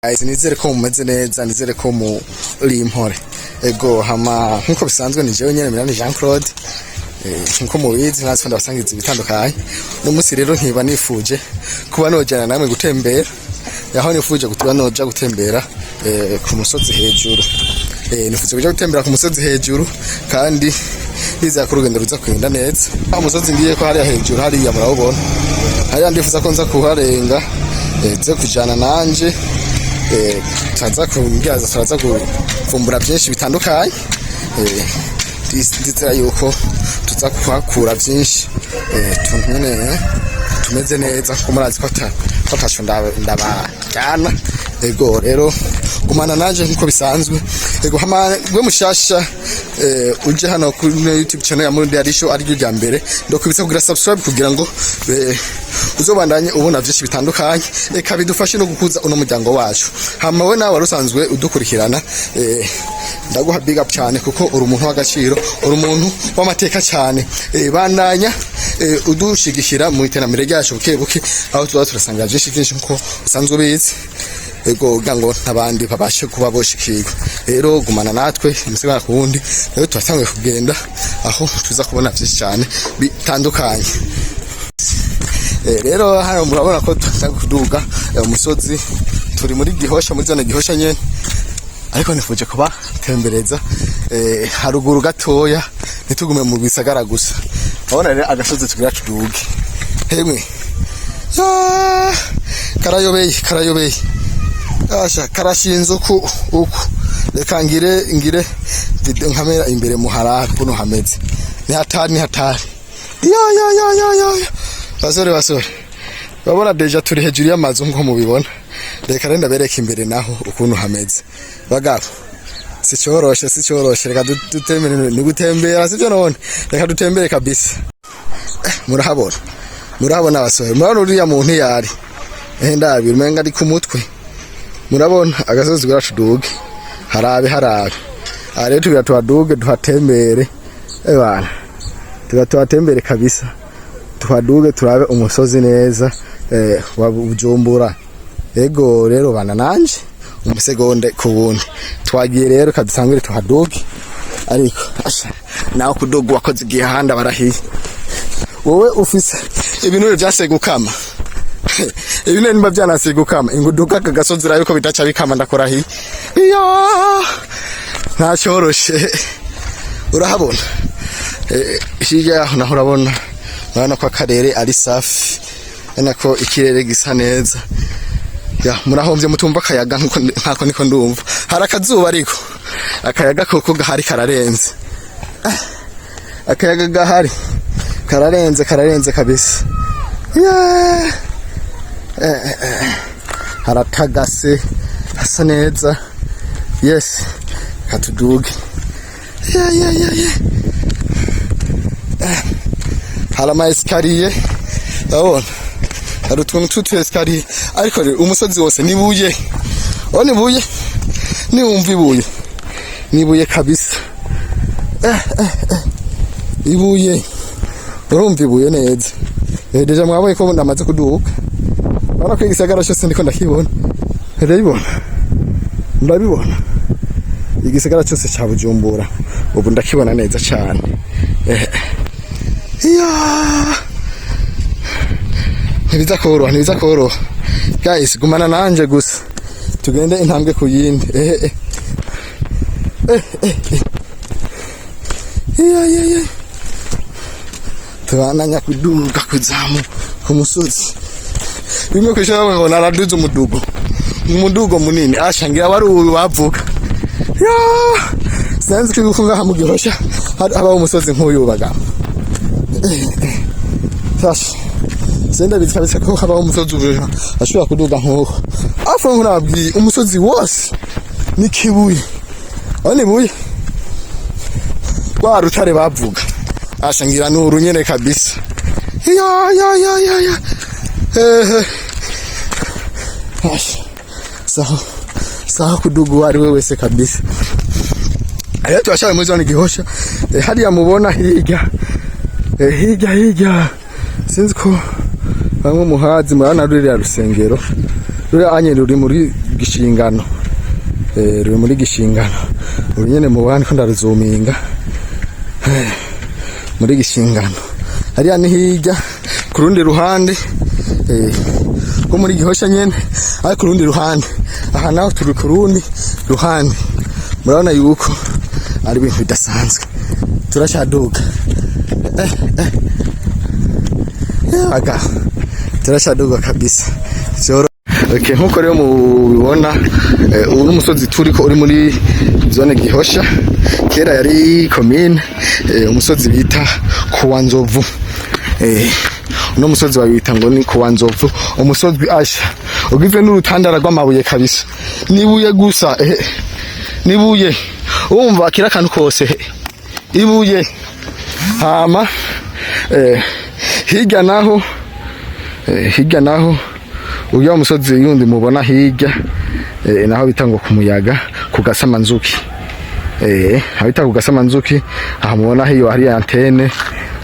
Guys, nizere ko mumeze neza, nizere ko muri impore. Ego, hama nkuko bisanzwe ni jewe nyene Minani Jean Claude. Nkuko mubizi natwe ndabasangiza ibitandukanye. Uno munsi rero nkiba nifuje kuba nojana namwe gutembera. Yaho nifuje kuba noja gutembera ku musozi hejuru. Nifuje kuja gutembera ku musozi hejuru kandi nizera ko urugendo ruza kugenda neza. Aho umusozi ngiye ko hariya hejuru, hariya murawubona. Hariya ndifuza ko nza kuharenga, nze kujana nanje, turaza kumbyaza, turaza kuvumbura byinshi bitandukanye. Ndizera yuko tuza kuhakura byinshi, nyene tumeze neza kuko murazi ko ataco ndabajyana. Ego rero gumana nanje nkuko bisanzwe. Ego, hama gwe mushasha, uje hano kuri YouTube channel ya Murundi Arisho ari ryo rya mbere, ndokubitsa kugira subscribe kugira ngo uzobandanye ubona byinshi bitandukanye, eka bidufashe no gukuza uno muryango wacu. Hama we nawe wari usanzwe udukurikirana, ndaguha big up cyane kuko uri umuntu w'agaciro, uri umuntu w'amateka cyane. Bandanya udushigikira mu iterambere ryacu buke buke, aho tuba turasanga byinshi byinshi nkuko usanzwe ubizi. Ego, kugira ngo n'abandi babashe kuba boshikirwa. Rero gumana natwe umusigara ku wundi. Rero turatanguye kugenda aho tuza kubona byinshi cyane bitandukanye. Rero hano murabona ko tuza kuduga umusozi. Turi muri Gihosha, muri zone Gihosha nyene, ariko nifuje kubatembereza haruguru gatoya, ntitugume mu bisagara gusa. Urabona rero agasozi tugira tuduge. Hemwe, ah, karayobeye, karayobeye. Asha, karashinze uku uku. Reka ngire video nkamera imbere muharabe kuno hameze. Ni hatari, ni hatari. Ya ya ya ya ya ya. Basore, basore, urabona déjà turi hejuru y'amazu nkuko mubibona. Reka rero ndabereka imbere naho ukuntu hameze. Bagabo, si cyoroshe, si cyoroshe. Reka dutembere, ni gutembera sibyo none? Reka dutembere kabisa. Murahabona, murahabona abasore, murabona uriya muntu yari ndabira umenga ari ku mutwe. Murabona agasozi bwacu, duge harabe, harabe. Aha rero tugira tuhaduge, tuhatembere. Ebana, tugira tuhatembere kabisa, tuhaduge turabe umusozi neza wa Bujumbura. Ego rero bana nanje umusegonde ku wundi. Twagiye rero kadusangire tuhaduge. Ariko asha, nawe kuduga wakoze igihanda barahiye. Wowe ufise ibintu vyase gukama, ibintu nimba vyanase gukama, inguduga aka gasozi urabe ko bidaca bikama. Ndakurahiye, iya nta cyoroshe. Urahabona, hirya yaho naho urabona, urabona ko akarere ari safi, urabona ko ikirere gisa neza. Ya, murahomvye mutumva akayaga nkuko nkako niko ndumva hari akazuba, ariko akayaga koko gahari kararenze. Akayaga gahari kararenze, kararenze kabisa. Yeah. Haratagase, hasa neza. Yes, katuduge. Yeah. Hari ama escalier, urabona hari utuntu tw'utu escalier, ariko rero umusozi wose nibuye. Urabona ibuye, niwumva ibuye nibuye kabisa. Ibuye, urumva ibuye neza. Déjà mwabonye ko ndamaze kuduga, urabona ko igisagara cyose ndiko ndakibona, ndabibona, ndabibona. Igisagara cyose cya Bujumbura ubu ndakibona neza cyane. Iya, ntibiza koroha, ntibiza koroha. Guys, gumana nanje gusa tugende intambwe ku yindi. Eh. Iya iya iya, tubandanya kuduga, kuzamu ku musozi. Bimwe kwishura ngo naraduze umudugo, umudugo munini. Asha, ngira wari uyu bavuga. Ya, sinzi ko ngaha mu Gihosha habaho umusozi nk'uyu bagabo. Sasha, sindabizi kabisa ko habaho umusozi uyu ashobora kuduga nk'uko afu nabwiye. Umusozi wose ni kibuye, aho ni buye rwa rutare bavuga. Asha, ngira ni uru nyene kabisa. Ya ya ya ya ya, asha, sawa sawa, kuduga uwo ari we wese kabisa. Rero turashaye muri zone Gihosha. Hariya mubona hirya, hirya hirya, sinzi ko bamwe muhazi. Murabona ruriya rusengero ruriya anye ruri muri. Gishingano, ruri muri Gishingano. Ubu nyene mubona ko ndaruzuminga muri Gishingano. Hariya ni hirya ku rundi ruhande, rwo muri Gihosha nyene, ariko ku rundi ruhande. Aha naho turi ku rundi ruhande. Murabona yuko ari ibintu bidasanzwe. Turacyaduga, aga turacyaduga kabisa. Vyoro. Okay, nkuko rero mubibona, ubu n'umusozi turiko uri muri zone Gihosha, kera yari commune, umusozi bita Kuwa Nzovu. Uno musozi bawita ngo ni Kuwa Nzovu, umusozi asha ugizwe n'urutandara rw'amabuye kabisa. Nibuye gusa, nibuye, umva kira kantu kose ibuye. Hama hirya naho, hirya naho uya musozi yundi mubona hirya, naho bita ngo ku Muyaga, ku Gasamanzuki, aho bita ku Gasamanzuki. Aha mubona hiyo hari antenne.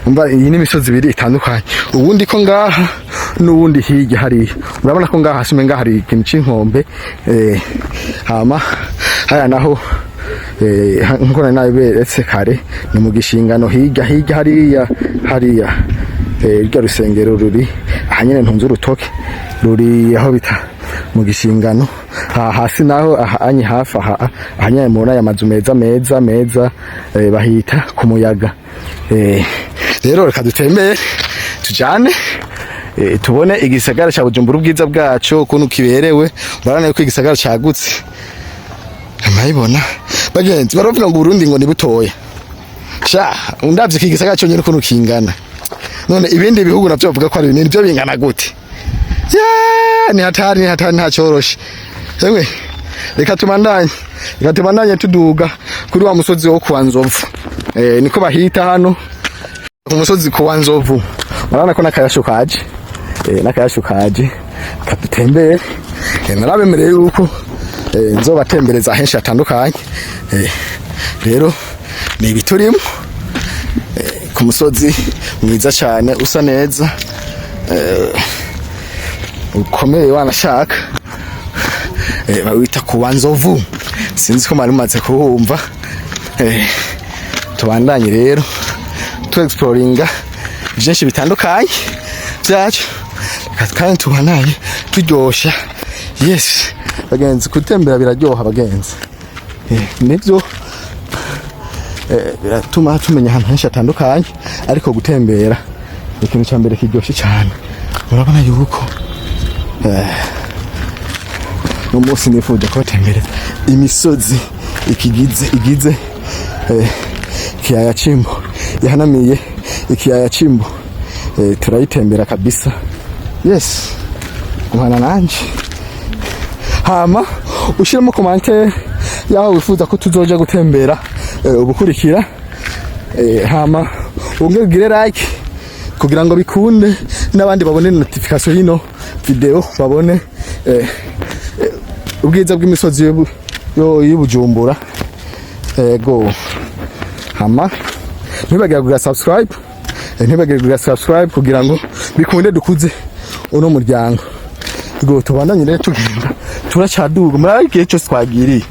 Umva, iyi ni imisozi ibiri itandukanye, ubundi ko ngaha n'ubundi hirya hariya. Urabona ko ngaha hasi umenga hari ikintu c'inkombe. Hama haya naho, nkuko nari nabiberetse kare, ni mu Gishingano hirya, hirya hariya, hariya, rya rusengero ruri aha nyene ntunze urutoke, ruri aho bita mu Gishingano. Aha hasi naho, aha anyi hafi aha, aha nyene mubona aya mazu meza meza meza, bahita ku Muyaga. Rero reka dutembere tujane, tubone igisagara ca Bujumbura, ubwiza bwaco ukuntu kiberewe. Murabona yuko igisagara cagutse, murabibona bagenzi. Baravuga ngo Burundi ngo ni butoya sha. Undavye iki gisagara cyonyine ukuntu kingana, none ibindi bihugu navyo bavuga ko ari binini byo bingana gute? Ya, ni hatari, ni hatari, nta cyoroshe. Emwe, reka tubandanye, reka tubandanye tuduga kuri wa musozi wo kwa Nzovu, niko bahita hano ku musozi kwa Nzovu. Murabona ko n'akayashu kaje, n'akayashu kaje kadutembere. Narabemereye yuko nzobatembereza henshi hatandukanye. Rero ni ibiturimo ku musozi mwiza cyane, usa neza, ukomeye wanashaka, bawita kuwa Nzovu. Sinzi ko mwari mumaze kuwumva. Tubandanye rero tu exploringa byinshi bitandukanye byacu. Reka kandi tubandanye turyosha. Yes bagenzi, gutembera biraryoha bagenzi. Nivyo, biratuma tumenya ahantu henshi hatandukanye, ariko gutembera ni ikintu cya mbere kiryoshye cyane. Murabona yuko uno munsi nifuje kubatembereza imisozi ikigize igize ikiyaya c'Imbo, ihanamiye ikiyaya c'Imbo. Turayitembera kabisa. Yes, guhana nanje, hama ushiremo commentaire yaho wifuza ko tuzoja gutembera ubukurikira. Hama wongere ugire like kugira ngo bikunde n'abandi babone notification y'ino video, babone ubwiza bw'imisozi y'Ubujumbura. Ego, hama ntibagire kugira subscribe, ntibagire kugira subscribe kugira ngo bikunde dukuze uno muryango. Ngo tubandanye rero tugenda, turacaduga. Muri igihe cyose twagiriye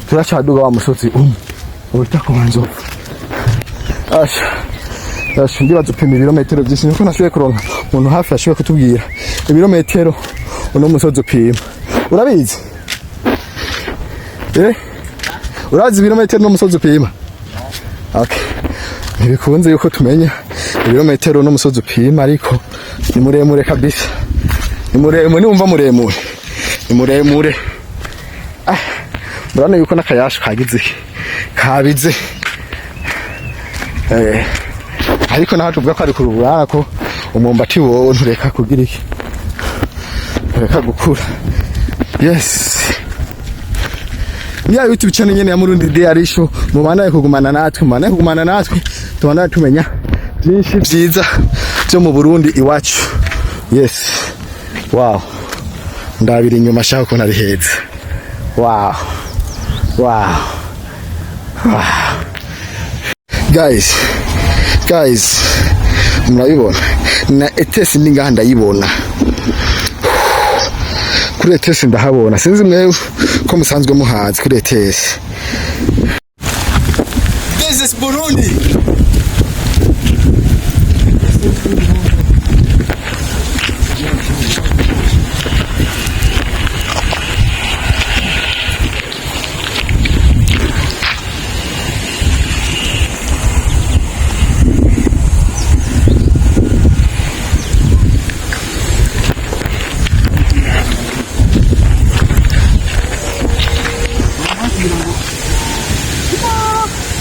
turacaduga wa musozi umwe wita ku Nzovu. Asha asha, ndibaza upima ibirometero byinshi, niko nashoboye kuronka umuntu hafi ashoboye kutubwira ibirometero uno musozi upima. Urabizi? Urazi ibirometero uno musozi upima? Okay, ntibikunze yuko tumenya ibirometero uno musozi upima, ariko ni muremure kabisa, ni muremure. Niwumva muremure, ni muremure. Ah, murabona yuko n'akayashu kagize iki, kabize. Ariko naho tuvuga ko ari kurubura ko umwumbati wowe ntureka kugira iki, ntureka gukura. Yes, ya YouTube channel nyene ya Murundi Diary Show, mubandanye kugumana natwe, mubandanye kugumana natwe, tubandanye tumenya byinshi byiza byo mu Burundi iwacu. Yes, wow, ndabira inyuma shaka ukuntu ari heza. Wow. Guys, guys, murabibona na etesi ndi ngaha, ndayibona. Kuri ETS ndahabona, sinzi mwe ko musanzwe muhazi kuri ETS. This is Burundi.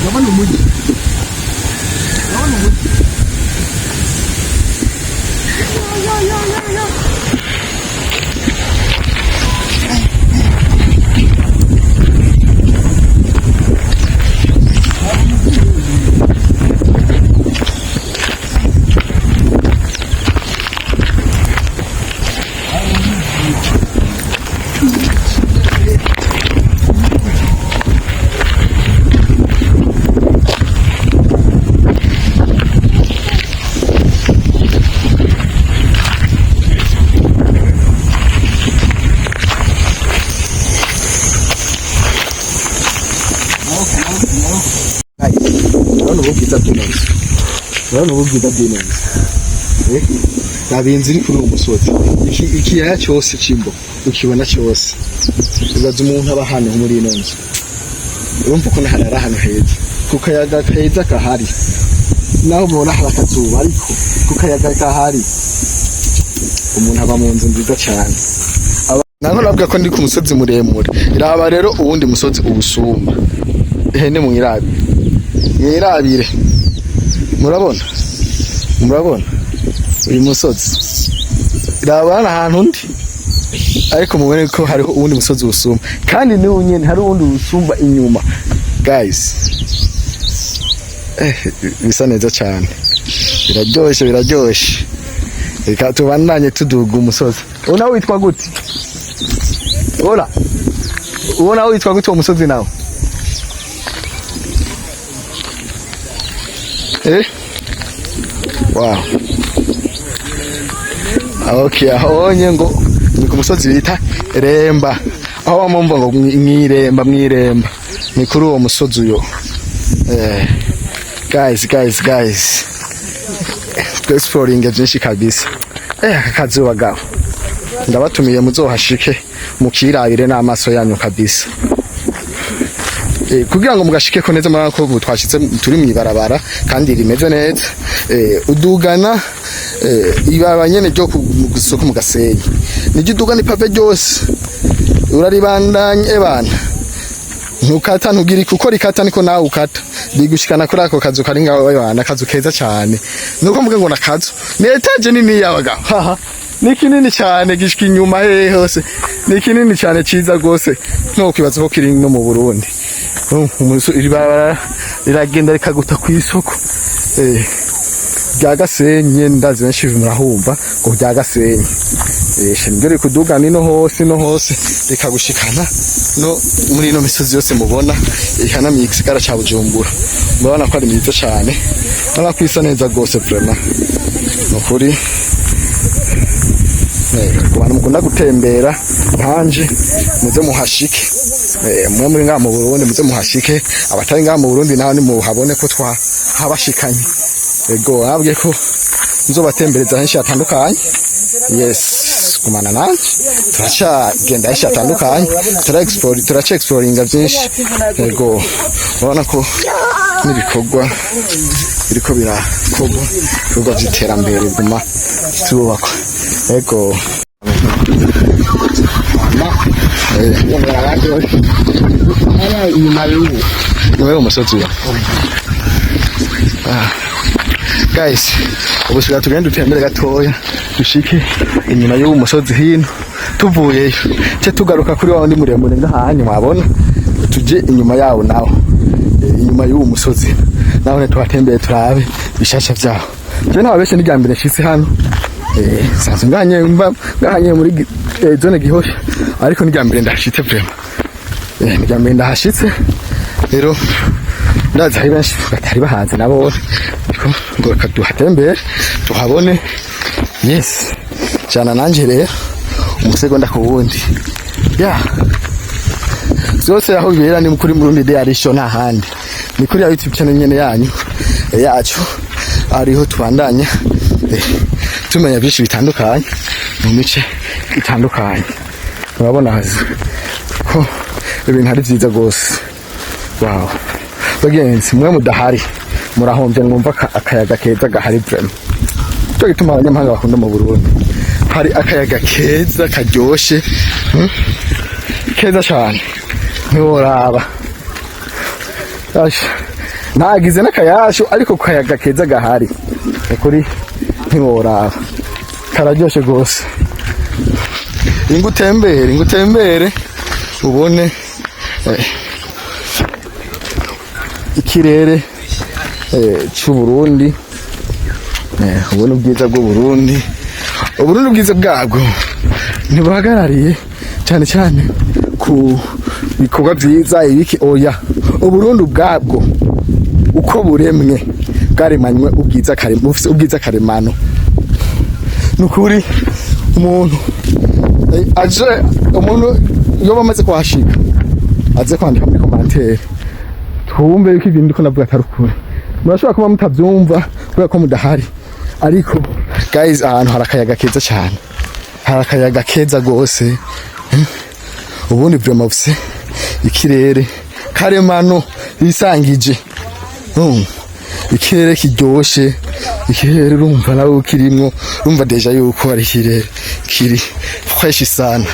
Urabona umujyi, urabona umujyi. Ya, ya, ya, ya. Urabona ubu bwiza bw'ino nzu, urabona ubu bwiza bw'ino nzu. Raba inzu iri kuri uwo musozi. Iki ikiyaya cyose c'Imbo ukibona cyose. Ibaza umuntu aba hano muri ino nzu, urumva ukuntu hari ari ahantu heza, ku kayaga keza kahari. Naho mubona hari akazuba, ariko ku kayaga kahari umuntu aba mu nzu nziza cyane. Naho navuga ko ndi ku musozi muremure, raba rero uwundi musozi uwusumba. Ehene, mwirabire, mwirabire. Murabona, murabona uyu musozi? Raba hano ahantu undi, ariko mubone ko hariho uwundi musozi usumba, kandi n'ubu nyene hari uwundi usumba inyuma. Guys, bisa neza cyane, biraryoshe, biraryoshe. Reka tubandanye tuduga umusozi. Uwo nawe witwa gute? Ora, uwo nawe witwa gute, uwo musozi nawe? Wow. Okay, aho onye ngo ni ku musozi bita Remba, aho bamumva ngo mwiremba, mwiremba, ni kuri uwo musozi uyo. Guys, guys, guys, exploring byinshi kabisa. Aka kazuba gaho, ndabatumiye muzohashike mukirabire n'amaso yanyu kabisa. Kugira ngo mugashike ko neza, murabona ko ubu twashitse, turi mw'ibarabara kandi rimeze neza. Udugana ibarabara nyene ryo ku isoko mu Gasenyi, niryo udugana, ipave ryose uraribandanya ebana, ntukata, ntugira kuko rikata, niko nawe ukata, rigushikana kuri ako kazu kari ngaho ebana, akazu keza cyane. Nuko mvuga ngo nakazu ni étage nini y'abagabo, haha, ni kinini cyane, gishika inyuma hehe hose, ni kinini cyane, ciza rwose, ntukwibaza ko kiri no mu Burundi. Iri barabara riragenda rikaguta ku isoko rya Gasenyi. Ndazi benshi murahumva ngo rya Gasenyi. Niryo rikudugana ino hose, ino hose, rikagushikana no muri ino misozi yose mubona ihanamiye igisagara ca Bujumbura. Murabona ko ari myiza cyane, urabona ko isa neza rwose, vraiment, nukuri. Ku bantu mukunda gutembera nkanje, muze muhashike. Mwe muri ngaha mu Burundi, muze muhashike. Abatari ngaha mu Burundi naho nimuhabone ko twahabashikanye. Ego, nabwiye ko nzobatembereza henshi hatandukanye. Yes, gumana nanje, turacagenda henshi hatandukanye, tura explore, turaca exploringa byinshi. Ego, urabona ko n'ibikorwa biriko birakorwa, ibikorwa vy'iterambere biguma vyubakwa. Ego. Inyuma y'ubu. Ni wewe umusozi uyo. Guys, ubu siga tugende dutembere gatoya, dushike inyuma y'uwo musozi hino. Tuvuyeyo ce tugaruka kuri wa wundi muremure ngahanyu mwabona, tuje inyuma yawo nawo. Inyuma y'uwo musozi naho ne tuhatembeye, turabe bishasha vyaho. Je ntababeshe, n'irya mbere nshitse hano. Sanzwe nganye mba ngahanye muri zone Gihosha, ariko n'irya mbere ndahashitse vraiment. N'irya mbere ndahashitse. Rero ndazi hari benshi batari bahanze nabo, ariko ngo reka duhatembere tuhabone. Yes, jana nanje rero. Umusegonda ku wundi ya vyose aho bibera ni kuri Murundi Diary Show, nta handi, ni kuri ya YouTube channel nyene yanyu, yacu, ariho tubandanya tumenya byinshi bitandukanye mu mice itandukanye. Murabona hazi ko ibintu ari vyiza gose. Wow, bagenzi, mwe mudahari murahomvye. Mwumva akayaga keza gahari vraiment. Cyo gituma abanyamahanga bakunda mu Burundi, hari akayaga keza karyoshe, Keza cyane, ntiworaba. Asha, nagize n'akayashu, ariko kayaga keza gahari ukuri ntiworaba, kararyoshe gose. Ingutembere, ingutembere ubone ikirere c'u Burundi, ubone ubwiza bw'u Burundi. Uburundi, ubwiza bwabwo ntibuhagarariye cyane cyane ku bikorwa byiza ibiki, oya. Uburundi ubwabwo uko buremwe, bwaremanywe ubwiza kare, bufise ubwiza karemano. Nukuri umuntu aje, umuntu iyo bamaze kuhashika aze kwandika muri commentaire, twumve yuko ibintu ndiko ndavuga atari ukuri. Murashobora kuba mutavyumva kubera ko mudahari, ariko guys, ahantu hari akayaga keza cyane, hari akayaga keza gose. Ubundi vraiment bufise ikirere karemano yisangije. Ikirere kiryoshe, ikirere urumva nawe ukirimwo, urumva déjà yuko ari ikirere kiri fresh sana.